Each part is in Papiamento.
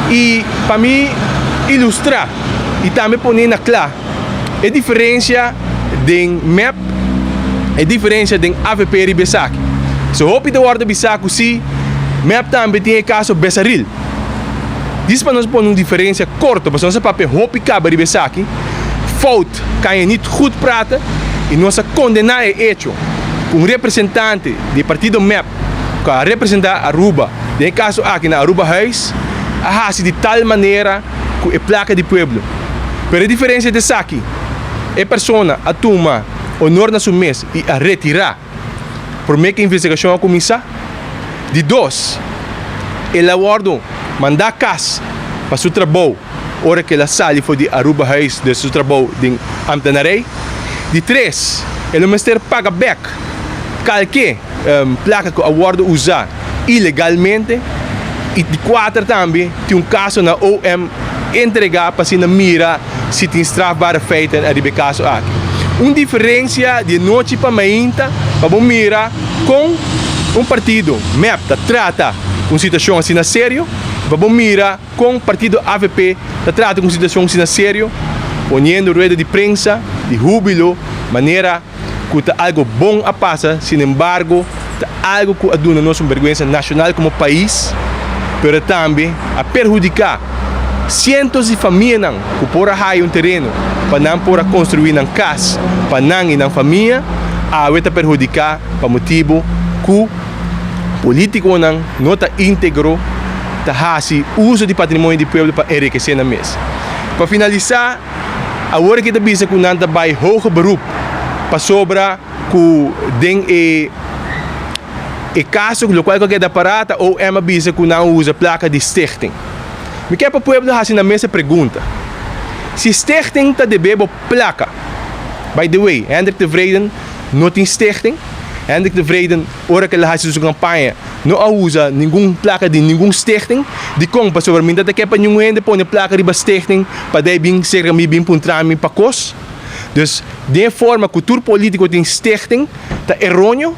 I pa mi ilustrá i tambe pone na kla e diferensia den mep, e diferensia den avp riba esaki. So hopi ta wòrdu bisá ku si mep tambe tin e kaso Besaril. Dis pa nos pone un diferensia korto, pasobra nos a papia hopi kaba riba esaki, fout kan je niet goed praten i nos a kondená e echo ku un representante di e partido mep ku a representá Aruba den e kaso aki na Arubahuis a hasi di tal manera ku e plaka di pueblo. Pero e diferensia ta esaki, e persona a tuma honor na su mes i a retirá promé ku e investigashon a kuminsá. Di dos, el a wòrdu mandá kas pa su trabou ora ku el a sali for di Arubahuis den su trabou den ambtenarij. Di tres, el lo mester paga bèk kalke plaka ku a wòrdu usá ilegalmente. I di kuater tambe tin un kaso na OM entregá pa asina mira si tin strafbare feiten ariba e kaso aki. Un diferensia di e nochi pa mainta pa bo mira kon un partido, mep, ta trata ku un situashon asina serio i pa bo mira kon partido avp ta trata ku un situashon asina serio, poniendo rueda di prensa di hubilo manera ku ta algo bon a pasa, sinembargo ta algo ku a duna nos un bergwensa nashonal komo pais, pero tambe a perhudiká sientos di famianan ku por a haya un tereno pa nan por a konstruí nan kas pa nan i nan famia, awe ta perhudiká pa motibu ku polítikonan no ta íntegro, ta hasi uso di patrimonio di pueblo pa enrikesé nan mes. Pa finalisá. Awor aki ta bisa ku nan ta bai hoger beroep pasobra ku den e e kaso lokual ku a keda pará ta OM a bisa ku nan a usa plaka di stichting. Mi ke pa pueblo hasi nan mes e pregunta, si stichting ta debe bo plaka, by the way Hendrik Tevreden no tin stichting, Hendrik Tevreden ora ku el a hasi su kampaña no a usa ningun plaka di ningun stichting. Dikon? Pasobra mi no ta ke pa ningun hende pone plaka riba stichting pa dei bin serka mi bin puntra mi pa kos. Dus, den e forma ku tur politiko tin stichting ta eronio,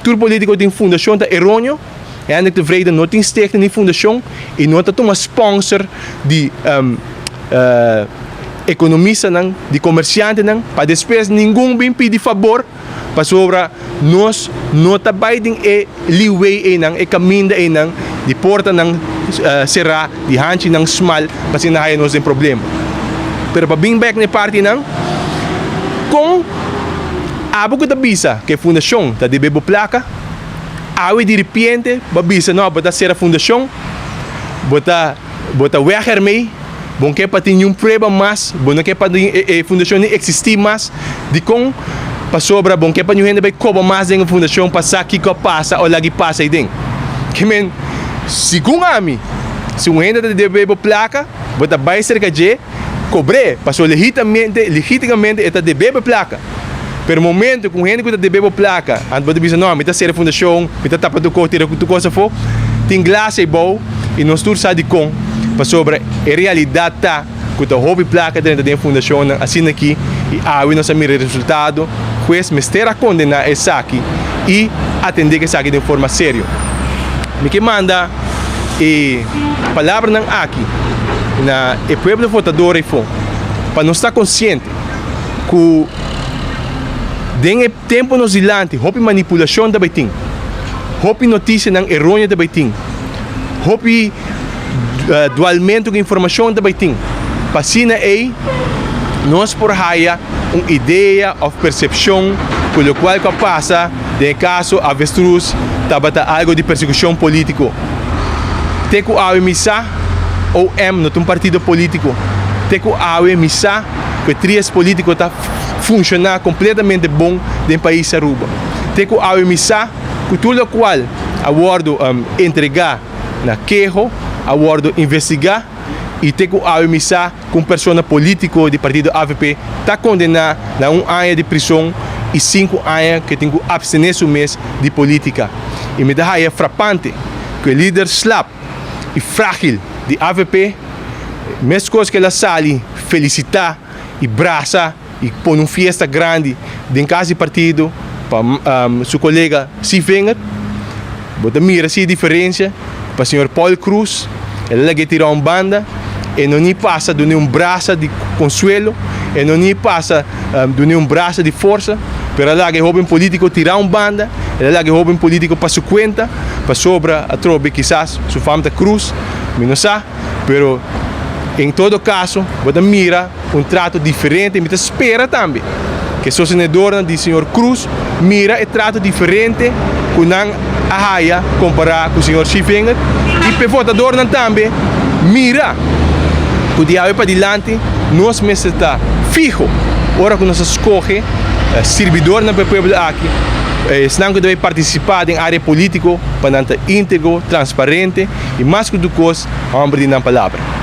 tur politiko tin fundashon ta eronio. Hendrik Tevreden no tin stichting ni fundashon i no ta tuma sponsor di ekonomistanan, di komersiantenan pa despues ningun bin pidi fabor. Pasobra nos no ta bai den e liwei einan, e kaminda einan, di portanan será, di hanchinan smal, pa asina haya nos den problema. Pero pa bin bek na e partinan, kon abo ku ta bisa ku e fundashon ta debe bo plaka, awe diripiente bo a bisa no, bo ta sera fundashon, bo ta. Bo ta weg ermee, bo no ke pa tin niun prueba mas, bo no ke pa e fundashon ni eksistí mas. Dikon? Pasobra bo no ke pa niun hende bai koba mas den e fundashon pa sa kiko a pasa o lag'i pasa ei den. Ke men, segun ami, si un hende ta debe bo plaka, bo ta bai serka dje, kobr'é, pasobra legitamente, legitimamente e ta debe bo e plaka. Pero momento ku un hende ku ta debe bo plaka, anto bo ta bisa, no, mi ta sera e fundashon, mi ta tapa tur kos, tira tur kos afó, tin glas eibou i nos tur sa dikon, pasobra e realidat ta ku ta hopi plaka drenta den e fundashonnan asina aki i awe nos a mira e resultado, hues mester a kondená esaki i atendé ku esaki den forma serio. Mi ke manda e palabranan aki na e pueblo votador eifó pa nos ta konsiente. Ku den e tempu nos dilanti hopi manipulashon ta bai tin, hopi notisianan eróneo ta bai tin, hopi dualmentu ku informashon ta bai tin. Pa asina ei nos por haya un idea òf persepshon ku lokual ku a pasa den e kaso Avestruz tabata algu di persekushon polítiko. Te ku awe mi sa OM no ta un partido polítiko. Te ku awe mi sa. Ku e trias politico ta funciona completamente bon den pais Aruba. Te cu awe mi sa cu tur locual a wordo entrega na keho a wordo investiga y te cu awe mi sa cu un persona politico di partido avp ta condena na un aña di prison y sinku aña cu e tin cu abstene su mes di politica. Y mi ta haya frapante cu e lider slap y fragil di avp, Meskos ku el a sali felisitá i brasa i pone un fiesta grandi den kas di partido pa su kolega Sievinger. Bo ta mira si e diferensia pa señor Paul Croes. El a lag'é tira un banda, e no ni pasa dun'é un brasa di konsuelo, e no ni pasa dun'é un brasa di forsa, pero a laga e hoben polítiko tira un banda, el a laga e hoben polítiko pa su kuenta, pasobra atrobe kisas su fam ta Cruz, mi no sa, pero en todo kaso bo ta mira un trato diferente, mi ta spera tambe ku e sostenedornan di señor Cruz mira e trato diferente ku nan a haya kompará ku señor Schiefinger i p'e votadornan tambe mira ku di awe padilanti nos mester ta fiho ora ku nos a skohe sirbidornan pa e pueblo aki, esnan ku ta bai partisipá den área polítiko pa nan ta íntegro, transparente i mas ku tur kos hòmber di nan palabra.